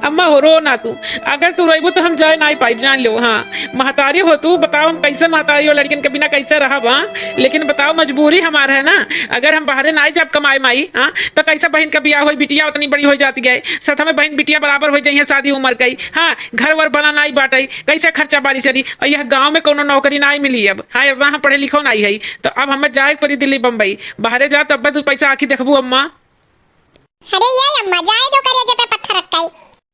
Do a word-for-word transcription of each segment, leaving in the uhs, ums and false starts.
अम्मा हो, रो ना तू। अगर तू रोइबू तो हम जाए नाई पाइब, जान लो। हाँ, महतारी हो तू, बताओ हम कैसे महतारी हो, लड़कियन के बिना कैसे रहब? हाँ, लेकिन बताओ, मजबूरी हमार है ना। अगर हम बाहरे नाई जाब कमाए माई, हाँ, तो कैसे बहिन का बियाह होई? बिटिया उतनी बड़ी हो जाती है, साथ में बहिन बिटिया बराबर हो जाइए, शादी उम्र कई। हाँ, घर वर बना नाई बाटे, कैसे खर्चा बारी चली? और यह गाँव में कोनो नौकरी नाई मिली अब। हाँ, इतना हम पढ़े लिखो नाई है, तो अब हमें जाए के पड़ी दिल्ली बम्बई। बाहरे जा तब दू पैसा आँखी देखबू अम्मा। अरे ये अम्मा, जाए दो करेजे पे पत्थर रख के।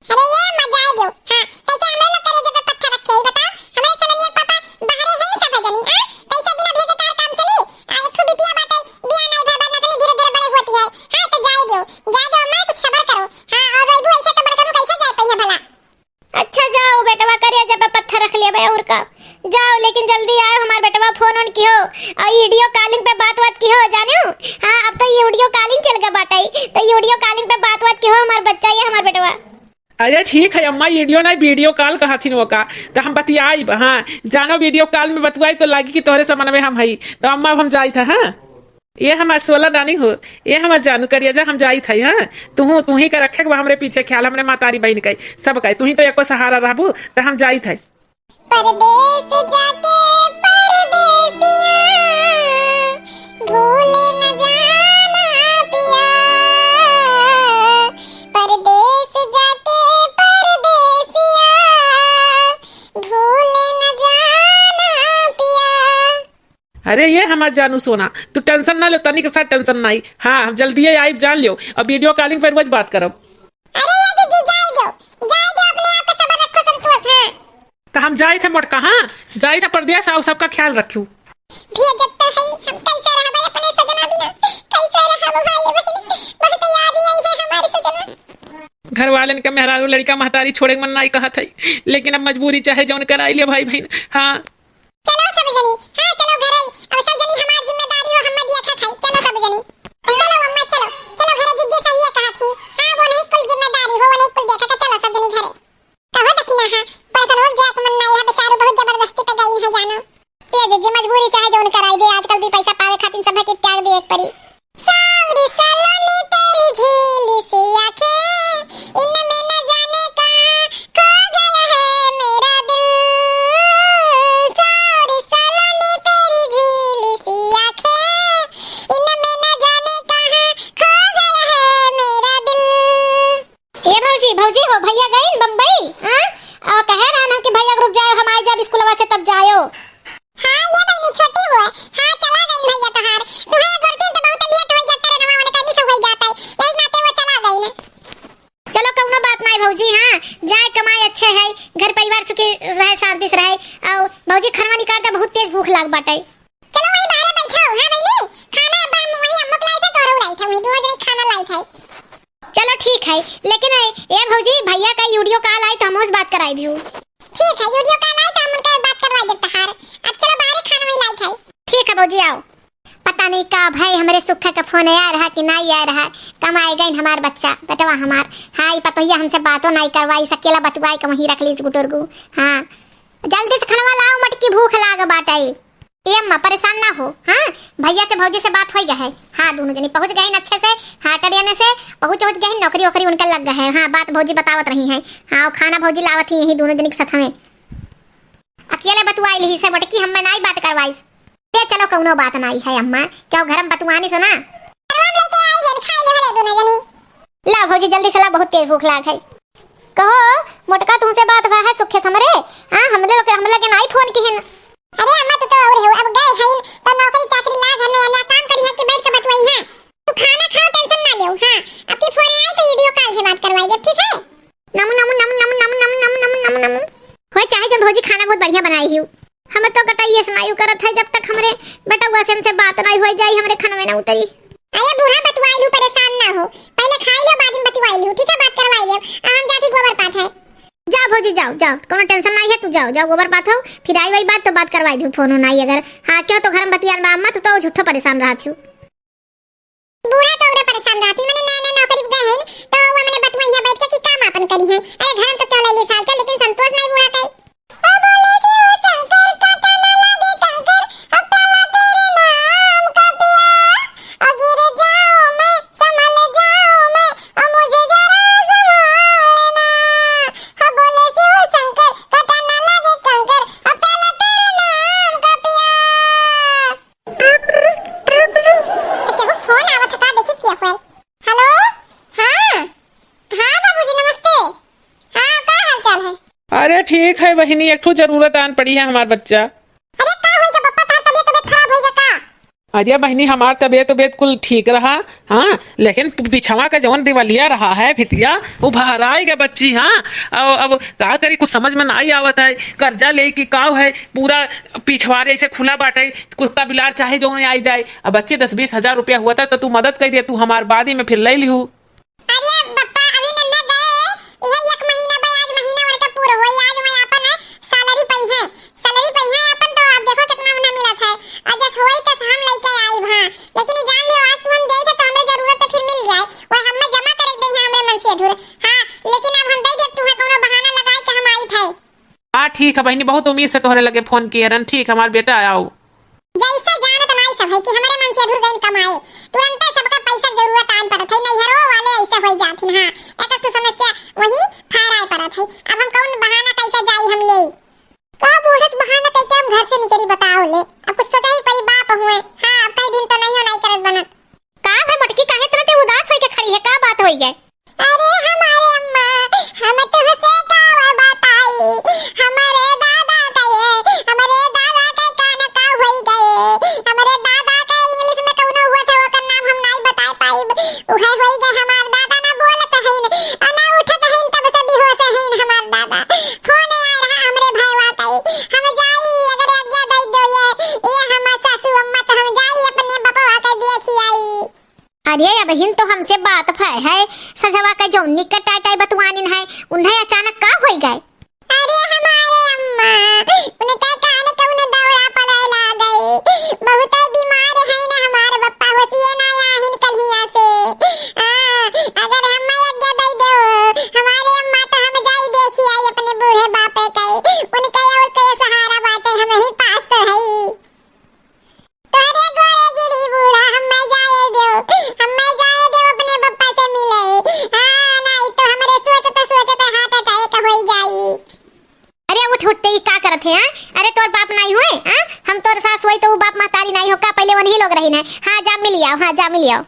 अरे ये अम्मा, जाए दो। हाँ, कैसे हमरे लोग करेजे पे पत्थर रखे, ई बताओ? हमरे सलोनिया के पापा बाहरे हैं सब है जनी, हाँ? कैसे बिना भेजे तार काम चली? आ, एक ठो बिटिया बाटे, बियाह नाई भर बा, नतनी धीरे धीरे बड़े होती है। हाँ, तो जाए दो, जाए दो अम्मा, कुछ सबर करो। हाँ, और रोइबू ऐसे तो बड़कबू कैसे जाए पइहे भला? अच्छा जाओ बेटवा, करेजे पे पत्थर रख लेबे और का। जाओ, लेकिन जल्दी आओ हमार बेटवा, फोन ओन किहो और वीडियो कॉलिंग पे बात बात किहो, जानियो? हाँ, अब तो वीडियो कॉलिंग चल गए बाटे, तो वीडियो कॉलिंग पे बात बात किहो हमार बच्चा, ये हमार बेटवा। अरे ठीक है अम्मा, वीडियो नहीं, वीडियो कॉल कहा थी वो का, तो हम बतियाइब। हाँ, जानो वीडियो कॉल में बतुआई तो लागी कि तोहरे समन में हम हई, तो अम्मा अब हम जाइत है। हाँ। ये हमार सोला रानी हो, ये हमार जानू करिया जा, हम जाइत हई, हाँ। तुहू, तुही का रखे के बा हमरे पीछे ख्याल, हमरे मातारी बहिन का, सब का। तुही तो एको सहारा रहबू, त हम जाइत हई। परदेस जाके परदेसिया, भूल न जाना पिया। परदेस जाके परदेसिया, भूल न जाना पिया। अरे ये हमार जानू सोना, तू टेंशन ना लो, तनिक सा टेंशन नाई। हाँ, हम जल्दी ही आइब, जान लियो। अब वीडियो कॉलिंग पे रोज बात करब। अरे ये दीदी, जाए दो, जाए दो, अपने आप पे सबर रखो संतोष। हाँ। तो हम जाइत है मोटका, हाँ, जाइत है परदेस, आओ सबका ख्याल रखियो। भैया जब तो है, हम कैसे रहबे अपने सजना बिना, कैसे रहबो भाई बहन, बहुत याद आई है हमारे सजना। घर वालन के मेहरारू लड़का महतारी छोड़े के मन नाई कहत है, लेकिन अब मजबूरी चाहे जौन कराई ले भाई बहन। हाँ। चलो सब जनी, हाँ, चलो घरे। अब सब जनी हमार जिम्मेदारी हो, हम्मा दिया खा खाई। चलो सब जनी। चलो अम्मा, चलो, चलो घरे, जीजे सही कहा थी। हाँ, वो नहीं कुल जिम्मेदारी हो, वो नहीं कुल देखा था। चलो सब जनी घरे। कहो दखिना, हाँ, पैसा रोज जाए के मन ना, यहाँ बेचारू बहुत जबरदस्ती पे गई है जानो। ये जीजे मजबूरी चाहे जौन कराई दे, आजकल भी पैसा पावे खातिर सब के त्याग दे एक परी। सावरी सलोनी तेरी झीली सी आंखें, इनमें न जाने कहाँ खो गया है मेरा दिल। सावरी सलोनी तेरी झीली सी आंखें, इनमें न जाने कहाँ खो गया है मेरा दिल। ए भौजी, भौजी हो, भैया गइन बम्बई, हाँ? आ, कहे रहन कि भैया रुक जाओ, हम आई जाब स्कूलवा से तब जायो। हाँ, ये बहिनी छोटी हुए। हाँ, चला गइन भैया तोहार। दुहे गोरती तो बहुत लेट हो जाता रे, नवा उनका मिस हो जाता है। यही नाते वो चला गइन। चलो, कौनो बात नाई भौजी, हाँ, जाए कमाए अच्छे है, घर परिवार सुखी रहे, शांति से रहे। और भौजी, खानवा निकाल दे, बहुत तेज भूख लाग बाटे। चलो, वही बाहरे बैठो। हाँ बहिनी, खाना अब हम वही अम्मक लाई थे, तोहरो लाई थे, वही दोनों जने खाना लाई थे। चलो ठीक है, लेकिन ए, ए भौजी, भैया का वीडियो कॉल आई तो हम उस बात कराई दियो। ठीक है, वीडियो कॉल आई तो हम उनका बात करवा देते हार। अब चलो बाहरे खाना वही लाई थे। ठीक है भौजी, आओ। पता नहीं का भाई, हमरे सुख का फोन आया रहा कि नहीं आया रहा। कमाए गइन हमार बच्चा, बेटवा हमार। हाँ, ई पतोहिया हमसे बातों नहीं करवाई, सकेला बतुआई के वहीं रख ली गुटुरगु। हाँ, जल्दी से खनवा लाओ, मटकी भूख लाग बाटे। ए अम्मा, परेशान ना हो, हाँ? भैया से भौजी से बात होई गए है। हाँ, दोनों जनी पहुँच गए अच्छे से, हाँ, ट्रेन से पहुँच, पहुँच गए, नौकरी वोकरी उनका लग गए है। हाँ, बात भौजी बतावत रही है। हाँ, और खाना भौजी लावत ही यही दोनों जनी के साथ में। अकेले बतुआई लिही से, मोटकी हम्मे नाई बात करवाइस। ए, चलो, कौनो बात नाई है अम्मा, क्यों घर में बतुआनी सुना? ला भौजी, जल्दी से ला, बहुत तेज भूख लाग है। कहो, मोटका, तुमसे बात भा है सुखे से हमरे? हाँ, हमरे लोग, हमरे लगे नाई फोन किहिन। अरे अम्मा, तू तो और हो, अब गए हैं, तो नौकरी चाकरी लाग है, नया, नया काम करी है कि बैठ के बतुआई है? तू खाना खाओ, टेंशन ना लियो। हाँ, अब की फोन आए तो वीडियो कॉल से बात करवाई दे, ठीक है? नमु, नमु, नमु। होय चाहे जौन भौजी, खाना बहुत बढ़िया बनाई हियो। हम तो कटैये से नाई करत है, जब तक हमरे बेटउआ से हमसे बात नाई होई जाई, हमरे खनवे ना उतरी। अरे बूढ़ा, बतुआई लू, परेशान ना हो, पहले खाई लो, बाद में बतुआई लू, ठीक है? बात करवाई लेब। अब हम जाती गोबर पाथ है। जा भौजी, जाओ, जाओ, कोनो टेंशन नाई है, तू जाओ, जाओ गोबर पाथ हो, फिर आई वही बात तो बात करवाई दू, फोन हो नाई अगर। हाँ, क्यों तो घर में बतियान बा अम्मा, तू तो झूठो परेशान रहत हो। बूढ़ा तो औरा परेशान रहत ही, मने नया नया नौकरी पे गए हैं, तो वो मने बतुआइया बैठ के कि काम आपन करी है। अरे घर में तो क्यों ले ली साल के, लेकिन संतोष नाई बूढ़ा के। ओ बोले शिव शंकर का कहना लगे कंकर, अब पहला तेरे नाम का पिया, और गिर जाऊं मैं, संभल जाऊं मैं, और मुझे जरा संभालना। अरे ठीक है बहिनी, एक ठो जरूरत आन पड़ी है हमार बच्चा। अरे का होई गा पप्पा, तोहार तबियत, तबियत खराब होई गा का? अरे बहिनी, हमार तबियत, तबियत कुल ठीक रहा, हाँ, लेकिन पि-, पिछवा का जौन दिवालिया रहा है भितिया, वो भहराई गा बच्ची, हाँ। अब, अब का करी, कुछ समझ में नाई आवत है, कर्जा ले कि का है, पूरा पिछवारे ऐसे खुला बाटे, कुत्ता बिलार चाहे जौन आई जाए। अब बच्ची, दस बीस हजार रुपया हुआ था तो तू मदद कर दे, तू हमार बादी में फिर ले लिहू। अरे बप्पा, अभी नन्ना गए, इहे एक महीना बा, आज महीना भर के पूरा होई, आज वही आपन है, salary पइहे, salary पइहे आपन, तो अब देखो कितना उन्हें मिलत है, और जस होई तस हम लेके आइब, हाँ, लेकिन ई जान लियो, आज तू हम देई थे तो हमरे जरूरत तो फिर मिल जाए, वही हमें जमा करे के देइहे हमरे मन से अधूरे, हाँ, लेकिन अब हम दे देब, तू है कौनो बहाना लगाए के हम आई थे। हाँ ठीक है बहिनी, बहुत उम्मीद से तोहरे लगे फोन किए रहन। ठीक, हमार बेटा आओ। जैसे जानत नाई सब है कि हमरे मन से अधूर गइन कमाए, तुरंते सबका पैसा जरूरत आन पड़त है, नैहरो वाले ऐसे होई जात हिन। हाँ, एक तू समस्या वही फहराए पड़त है। अब हम कौन बहाना कइके जाई हम ले? का बूढ़स बहाना कइके हम घर से निकली बताओ ले? अब कुछ सोचा ही पड़ी बाप हुए। हाँ, अब कई दिन तो नहीं हो नहीं करत बनत। का भे मोटकी, काहे इतना ते उदास होइके खड़ी है? का बात होई गए? अरे हमारे अम्मा, हम तुहसे का बताई, हमारे दादा का ये, हमारे दादा के कान का होई गए, हमारे दादा के English में कौनो हुआ था, ओकर नाम हम नाई बताए पाइब। उहे होई गए, हमार दादा ना बोलत हईन, आ ना उठत हईन, तब से बेहोश हईन हमार दादा। फोन आए रहा हमरे भयवा का, हम जाई, अगर आज्ञा दे दो ये, ये हमार सासू अम्मा, तो हम जाई अपने बपवा के देखी आई। अरे, अबहिन तो हमसे बात भय है, सजवा के जौन निकट टाय टाय बतुआनिन है, उन्हें अचानक का होई गए? अरे हमारे अम्मा, उनके कान कौन दौरा पड़े लागे, बहुत बीमार है ना हमार बप्पा, होशिये ना आहिन कल्हिया से। आ, अगर हम आज्ञा दे दो हमारे अम्मा, तो हम जाई देखी आई अपने बूढ़े बापे के, उनके और के सहारा बाटे, हम ही पास तो है। तोहरे गोड़े गिरी बूढ़ा, हम्मे जाए देव, हम्मे जाए देव, अपने बप्पा से मिले। हाँ, नाई तो हमरे सोचते सोचते heart attack होई जाई। अरे उठ उठ, ते ई का करत है, हाँ? अरे तोर बाप नाई हुए, हाँ? हम तोर सास होई तो उ बाप महतारी नाई हो का? पहले वही लोग रही ना। हाँ, जा मिल आओ, हाँ, जा मिल आओ।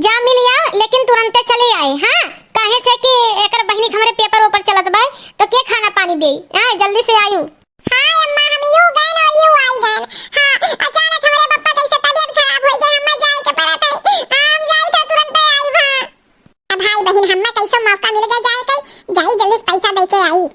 जा मिल आओ, लेकिन तुरंते चले आए, हाँ? काहे से कि एकर बहिनी के हमरे paper वेपर चलत बा, तो के खाना पानी दे? हाँ, जल्दी से आयु। हाँ अम्मा, हम यू गए और यू आई गए। हाँ, अचानक हमरे पप्पा कैसे तबियत खराब हो गए, हमें जाए के पड़त है। हाँ, हम जाई था तुरंत आई। हाँ। अब भाई बहन, हमें कैसे मौका मिल गया जाए के, जाई जल्दी से पैसा दे के आई।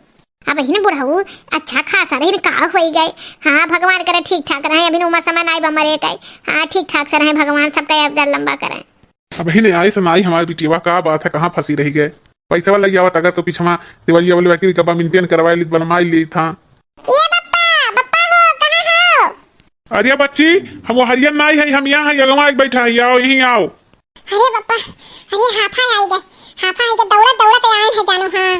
अब बहन बुढ़ऊ अच्छा खासा रही, का हो गए? हाँ, भगवान करे ठीक ठाक रहे, अभी उम्र समय नाई बा मरे के। हाँ, ठीक ठाक से रहे, भगवान सबका अवदर लंबा करे। अबहिन आई से नाई हमार बिटिया, का बात है, कहाँ फंसी रही गए? पैसा वाला आवत, अगर तो पिछवा तिवरिया वाले वकील का बा, maintain करवाए ली, बनवाए ली था। ये बप्पा, बप्पा हो, कहाँ हो? अरे बच्ची, हम वो हरियन नाई है, हम यहाँ है, अगवा एक बैठा है, आओ, यहीं आओ। अरे बप्पा, अरे हाफा आई गए, हाफा आई गए, दौड़त दौड़त आए हैं जानो, हाँ।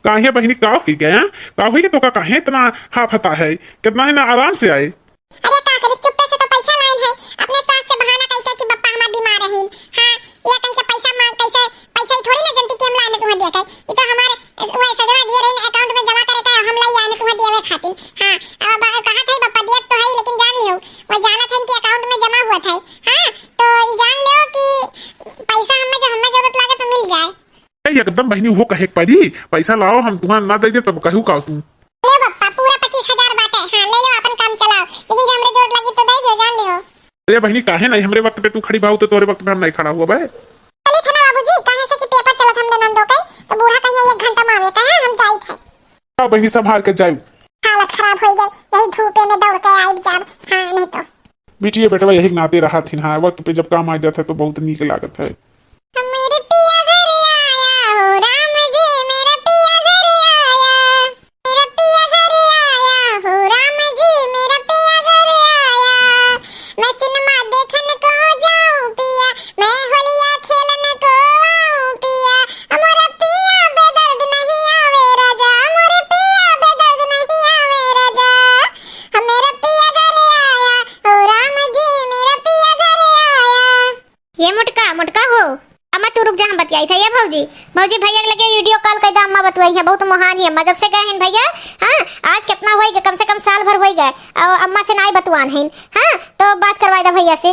काहे बहिनी, का होई गए, हाँ? का होई गए तोका, काहे इतना हाफता है? कितना है ना आराम से आए। अरे का करे, चुप्पे से तो पैसा लाइन है, अपने सास से बहाना कई के कि बप्पा हमार बीमार रहीन। हाँ, ये कहीं के पैसा मांग, कैसे पैसा ही थोड़ी ना जनती कि हम लाने तुहाँ दिया कहे। ये तो हमारे, वो सजवा दिए रहीन, account में जमा करे का, हम लाई आने तुहाँ दिए खातिर। हाँ, अब कहा थे बप्पा दियत तो है, लेकिन जान लियो, वो जानत है कि account में जमा हुआ था। हाँ, तो ये जान लियो कि पैसा हमें जब हमें जरूरत लगे तो मिल जाए। ए, एकदम बहिनी, वो कहे के परी, पैसा लाओ, हम तुहाँ ना दे दे, तब कहू का तू? ले बप्पा, पूरा पच्चीस हजार बाटे, हाँ, ले लो, अपन काम चलाओ, लेकिन जो हमरे जरूरत लगी तो दे दियो, जान लियो। अरे बहिनी, काहे नहीं, हमरे वक्त पे तू खड़ी भाऊ, तो तोरे वक्त पे हम नहीं खड़ा हुआ बे। चली थे ना बाबूजी, काहे से कि paper चलत हमरे नंदो के, तो बूढ़ा कहिया एक घंटा में आवे, कहे हम जाई थे। हाँ बहिनी, संभाल के जाऊ। हालत खराब हो गई, यही धूपे में दौड़ के आइब जाब, हाँ, नहीं तो। बिटिया बेटवा यही नाते रहा थिन, हाँ, वक्त पे जब काम आ जाता है तो बहुत नीक लागत है। मेरे पिया घर आया हो राम जी, मेरा पिया घर आया, मेरा पिया घर आया हो राम जी, मेरा पिया घर आया। मैं सिनेमा देखन को जाऊं पिया, मैं होलिया खेलन को आऊं पिया, मोरे पिया बेदर्द नहीं आवे राजा, मोरे पिया बेदर्द नहीं आवे राजा। मेरा पिया घर आया, ओ राम जी, मेरा पिया घर आया। ये मोटका, मोटका हो, अम्मा तू रुक जा, हम बतियाई था। ये भौजी, भौजी भैया के लगे video call कर दे, अम्मा बतुआई है, बहुत महान ही अम्मा, जब से गए हैं भैया, हाँ, आज कितना होई गए, कम से कम साल भर होई गए, और अम्मा से नाई बतुआन है, हाँ, तो बात करवाई दे भैया से।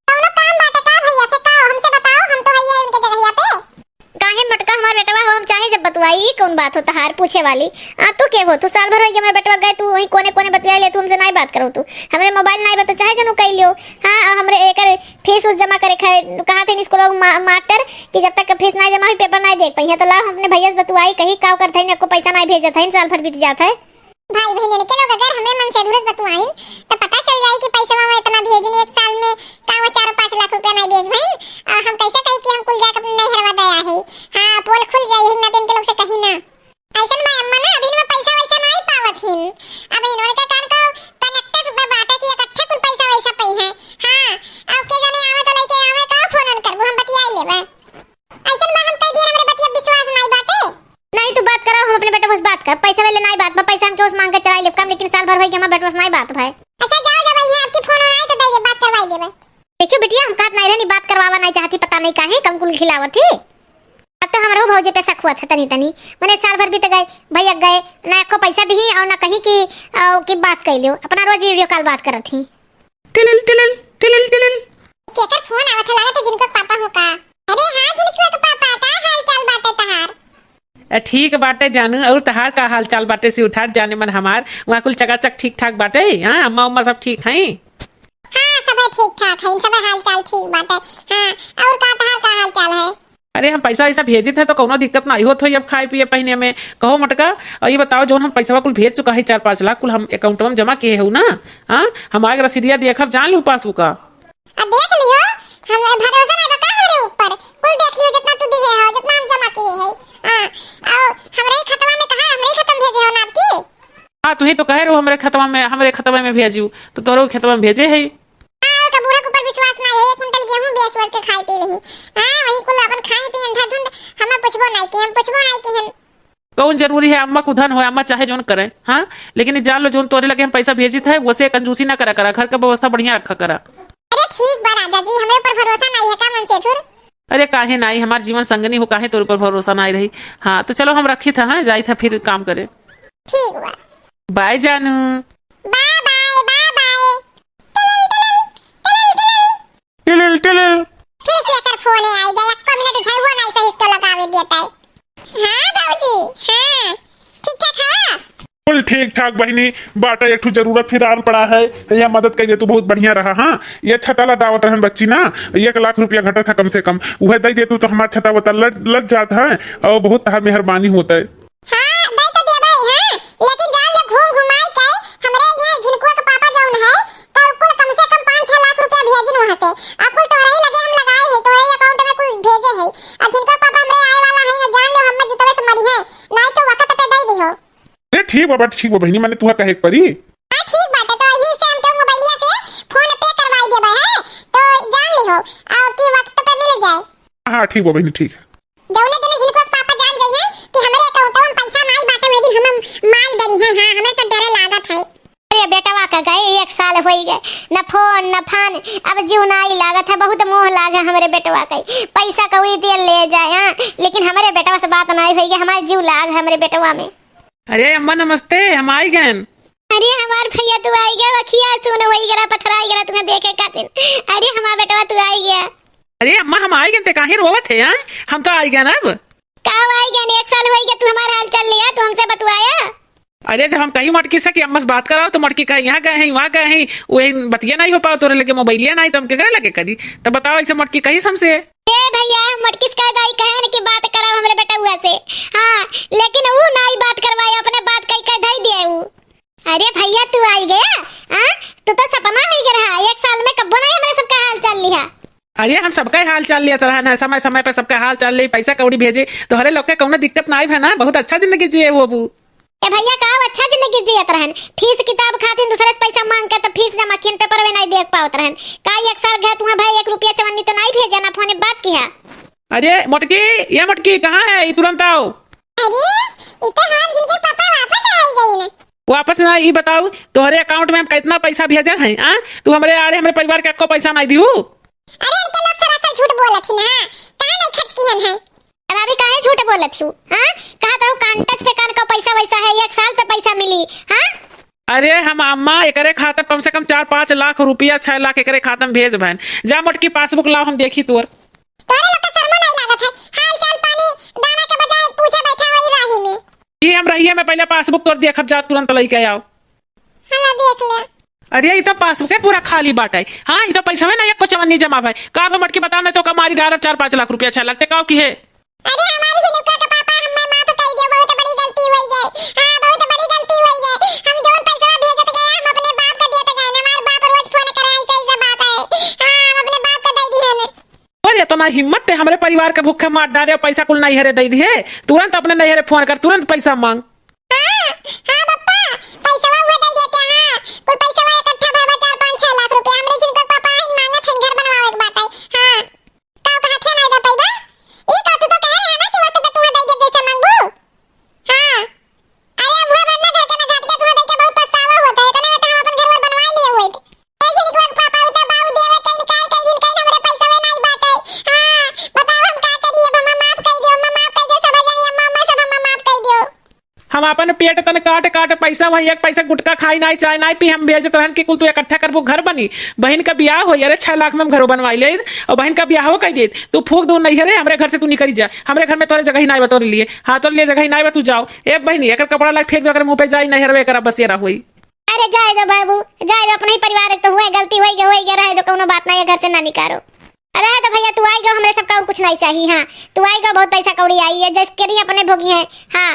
कौनो काम बाटे का भैया से, का हमसे बताओ, हम तो हइये उनके जगहिया पे। काहे मोटका हमार बेटवा हो, हम चाहे जब बतुआई ई कौन बात हो तहार पूछे वाली? आ, तू के हो? तू साल भर होइ गए हमरे बेटवा गए, तू वहीं कोने कोने बतियाइ ले, तू हमसे नाहीं बात करो तू। हमरे मोबाइल नाहीं बा तो चाहे जनो कइ लियो। हाँ, आ हमरे एकर फीस उस जमा करे खाए, कहा थे स्कूल मा-, मास्टर कि जब तक फीस नाहीं जमा हुई पेपर नाहीं देख पाई है। तो लाओ हम अपने भैया से बतुआई, कही का करत है, एको पैसा नाहीं भेजत है, साल भर बीत जात है। भाई बहिन के लोग अगर हमरे मन से अधूरस बतुआइन, त पता चल जाई कि पैसवा वो इतना भेजिन एक साल में, का वो चार पाँच लाख रुपया नाहीं भेज भइन। आ हम कैसे कही कि हम कुल जाके अपने नैहरवा दे आए हैं। हाँ, पोल खुल जाई, हिन्ना दिन के लोग से कही ना। ऐसन बा अम्मा ना, अभी इनमें पैसा वैसा नाहीं पावत हिन। अब इन्होंने का कान को कनेक्टेड बा-, बाटे कि इकट्ठे कुल पैसा वैसा पई है। हाँ, अब के जाने आवे तो लइके आवे, का फोन ऑन करबू, हम बतियाई लेबे। ऐसन बा हम कह दिए, हमरे बतिया विश्वास नाहीं बाटे। नाहीं, तू बात करा, हम अपने बेटवा से बात कर। पैसा वाले नाहीं बात बा, पैसा हम केहू से मांग के चुराई लेब काम, लेकिन साल भर होइ गए हमार बेटवा से नाहीं बात भाई। अच्छा जाओ, जब ये आपकी फोन आए तो दे दे, बात करवाई देबे। देखियो बिटिया, हम कहत नाहीं रहनी, बात करवावा नाहीं चाहती, पता नाहीं काहे कम कुल खिलावत ही। अब तो हमरो भौजी पे शक हुआ था तनी तनी, मने साल भर बीत गए, भैया गए, ना एको पैसा दिही और ना कहीं कि, अ, कि बात कइ लियो, अपना रोज वीडियो कॉल बात करत ही। टिलिल टिलिल, टिलिल टिलिल। केकर फोन आवत है? लागत है जिनको पापा हो का? अरे हाँ, जिनको के पापा, का हाल चाल बाटे तहार? ए, ठीक बाटे जानू, और तहार का हाल चाल बाटे? से उठाट जाने मन हमार, वहाँ कुल चकाचक ठीक ठाक बाटे? हाँ, अम्मा उम्मा सब ठीक हैं? हाँ, सब ठीक ठाक है, सब हाल चाल ठीक बाटे। हाँ, और का तहार का हाल चाल है? अरे, हम पैसा वैसा भेजित है तो कौनो दिक्कत नाहीं होत होई अब खाए पिए पहिने में। कहो मोटका, और ये बताओ, जौन हम पैसवा कुल भेज चुका है, चार पाँच लाख कुल हम अकाउंटवा में जमा किए हऊ ना? हाँ, हम आगे रसीदिया देखब, जान लू पासबुक का। अब देख लियो, हम भरोसा नाहीं बा का हमरे ऊपर? कुल देख लियो, जितना तू दिए हो, जितना हम जमा किए है। हाँ, और हमरे ही खतवा में कहाँ, हमरे ही खतवा में भेजे हो ना आपकी? हाँ, तू ही तो कहे रहो हमरे खतवा में, हमरे खतवा में भेजू, तो तोरो खतवा में भेजे है। हाँ, ओका बूढ़ा के ऊपर विश्वास नाहीं है, एक कुंटल गेहूं बेच वच के खाए पी रही। हाँ, वही कुल अपन खाए पी अंधाधुंध, हमें पूछबो नाहीं कि, हम पूछबो नाहीं कि हम। कौन जरूरी है अम्मा को धन हो, अम्मा चाहे जौन करें, हाँ, लेकिन ई जान लो जौन तोरे लगे हम पैसा भेजित है, वैसे कंजूसी ना करा करा, घर का व्यवस्था बढ़िया रखा करा। अरे ठीक बा राजा जी, हमरे ऊपर भरोसा नाहीं है का मन से थुर? अरे काहे नाहीं, हमार जीवन संगनी हो, काहे तोरे ऊपर भरोसा नाहीं रही। हाँ, तो चलो हम रखी था, हाँ, जाई था फिर काम करे। ठीक बा। बाय जानू। Bye bye, bye bye. टिलिल टिलिल, टिलिल टिलिल। टिलिल टिलिल। फिर केकर फोन आई गया, एको मिनट झड़ुओ नाहीं सही से लगावे देता है। हाँ बाबूजी, हाँ, ठीक ठाक हवा? कुल ठीक ठाक बहिनी, बाटे एक ठो जरूरत फिर आन पड़ा है, तो यह मदद कइ दे तू, बहुत बढ़िया रहा। हाँ, ये छटा ला दावत रहन बच्ची ना, एक लाख रुपया घटा था कम से कम, उहे दइ दे तू तो हमार छटा वटा लड़, लड़ जात है, और बहुत तहार मेहरबानी होत है। हाँ, दे तो देबे, हाँ, लेकिन जान ले घूम घुमाई के हमरे ये झिनकुआ के पापा जौन है, तो कुल कम से कम पाँच छह लाख रुपया भेजिन वहाँ से। अब कुल तोरे ही लगे हम लगाए है, तोरे ही अकाउंट में कुल भेजे है। अब झिनकुआ के पापा हमरे आए वाला है ना, जान ले हमें जितवे से मरी है, नाहीं तो वक्त पे दे दिहो। अरे ठीक बा, बा, ठीक बा बहिनी, मने तुहा कहे के परी। हाँ, ठीक बाटे, तो यही से हमके मोबाइलिया से फोन पे करवाई देबे है, तो जान लिहो, आ, कि वक्त पे मिल जाए। हाँ, ठीक बा बहिनी, ठीक है। जौने दिन झिनकुआ के पापा जान जाइए कि हमरे अकाउंटवा में पैसा नाहीं बाटे, वही दिन हम मार डरी है। हाँ, हमें तो डरे लागत है। अरे बेटवा का गए एक साल होई गए, न फोन न फान, अब जीव नाहीं लागत है, बहुत मोह लागे हमरे बेटवा का। पैसा कौड़ी दे ले जाए, हाँ, लेकिन हमरे बेटवा से बात नाहीं होई गए, हमार जीव लाग हमरे बेटवा में। अरे अम्मा नमस्ते, हम आई गएन। अरे हमार भैया तू आई गया, अखिया सुन होई गरा, पथराई गरा तुम्हें देखे खातिर। अरे हमार बेटवा तू आई गया। अरे अम्मा हम आई गएन, ते काहे रोवत है, हाँ? हम तो आई गएन अब। का आई गएन, एक साल होई गया तू हमार हाल चाल लिया, तू हमसे बतुआया। अरे जब हम कही मटकी से कि अम्मा से बात कराओ तो मटकी कहे यहाँ गए हैं, वहाँ गए हैं, वही बतिया नाहीं हो पाओ, तोरे लगे मोबाइलिया नाहीं तो हम केकरे लगे करी? तब बताओ ऐसे मटकी कही हमसे। ए भैया, मटकिस कह दाई कहन कि बात कराओ हमरे बेटउआ से। हाँ, लेकिन ऊ नाई बात करवाए, अपने बात कई कह धई दिए ऊ। अरे भैया, तू आई गया? हाँ, तू तो सपना नहीं कर रहा, एक साल में कब्बो नहीं हमरे सबका हाल चाल लिहा। अरे हम सबका हाल चाल लिया तरह ना, समय समय पे सबका हाल चाल ले, पैसा कौड़ी भेजे, तोहरे लोग के कौनो दिक्कत ना आई है ना, बहुत अच्छा जिंदगी जिए वो बू। ए भैया, का अच्छा जिंदगी जियत रहन, फीस किताब खातिर दूसरे से पैसा मांग के तो फीस जमा किन, पेपर में नहीं देख पावत रहन। का एक साल गए तुहा भाई, एक रुपया चवन्नी तो नहीं भेजे, ना फोन बात किहा। अरे मोटकी, ये मोटकी कहाँ है, ये तुरंत आओ। अरे, ये तो हमार जिनके पापा वापस आ ही गई ना। वापस ना, ये बताओ, तोहरे अकाउंट में हम कितना पैसा भेजे हैं, आ? तू हमरे आड़े, हमरे परिवार के एको पैसा नहीं दिहू। अरे, इनके लोग सरासर झूठ बोलत ही ना, कहाँ नहीं खर्च किहन है? अब अभी काहे झूठ बोलत हूँ, हाँ? कहा तो कान टच पे कान का पैसा वैसा है, एक साल पे पैसा मिली, हाँ? अरे हम अम्मा एकरे खाता कम से कम चार पाँच लाख रुपया, छह लाख एकरे खाता में भेज भैन। जा मोटकी पासबुक लाओ, हम देखी तोर। तोरे लोग के शर्मो नहीं लागत है, हाल चाल पानी दाना के बजाय पूछे बैठा वही रही। ये हम रहिए में पहले पासबुक तोर देखब, जा तुरंत लइके आओ। हाँ, देख ले। अरे, ई तो पासबुक है पूरा खाली बाटे। हाँ, ई तो पैसा है ना, एक को चवन्नी जमा भाई। का बे मटकी, बताओ, नहीं तो का मारी डालब चार पाँच लाख रुपया, छह लाख ते का की है? अरे, हमारे सिनुका के पापा, हमें माफ कर दियो, बहुत बड़ी गलती हुई गई। हाँ, बहुत बड़ी गलती हुई गई। हम जौन पैसा भेजत गए, हम अपने बाप का देत गए, हमार बाप रोज फोन करे, ऐसा, ऐसा बात है। हाँ, हम अपने बाप का दे दिए ने। और इतना हिम्मत ते हमरे परिवार के भूखे मार डारे, पैसा कुल नैहरे दे दिए। तुरंत अपने नैहरे फोन कर, तुरंत पैसा मांग। हाँ, हाँ पप्पा, पैसवा हुए दे देते, हाँ। कुल पैसवा इकट्ठा भवा, चार, पाँच, छह लाख रुपया। हमरे जिनकर पापा आइन मांगत हैं, घर बनवावे के बाटे। हाँ, का कहत है ना, दे पैबा? ई का तू तो कह रहे हैं ना कि वो तो तुहा दे दे, जैसा मांगबू। हाँ, अरे अब हुए बनना घर के ना घाट के, तुहा दे के बहुत पछतावा होता है, इतने में तो हम अपन घर वर बनवा लिए हुए। ऐसे निकल पापा, उ तो बाऊ देवे के निकाल के दिन कहीं हमरे पैसवे नहीं बाटे। हाँ, बताओ हम का करी, अब हम माफ कर दियो, हम माफ कर दियो, सब जनी अम्मा, अम्मा सब हम माफ कर दियो। हम अपन पेट तन काट काट पैसा, वही एक पैसा गुटखा खाई नाई, चाय नाई पी, हम भेजत रहन कि कुल तू इकट्ठा करबू, घर बनी, बहिन का बियाह होई, अरे छह लाख में हम घरो बनवाई ले, और बहिन का बियाहो कर देत, तू फूक दू नैहरे, हमरे घर से तू निकल जा, हमरे घर में तोरे जगह ही नाई बा तोरे लिए, हाँ तोरे लिए जगह ही नाई बा, तू जाओ। ए बहिनी, एकर कपड़ा लाके फेंक दो, एकर मुंह पे जाई, नैहरवे एकर बसेरा होई। अरे जाए दो बाबू, जाए दो, अपने ही परिवार है तो हुए, गलती होई गई, होई गई, रहे दो, कौनो बात नहीं है, घर से ना निकालो। अरे तो भैया तू आई गो, हमरे सबका और कुछ नहीं चाहिए। हाँ, तू आई गो, बहुत पैसा कौड़ी आई है, जस के नहीं अपने भोगी है। हाँ,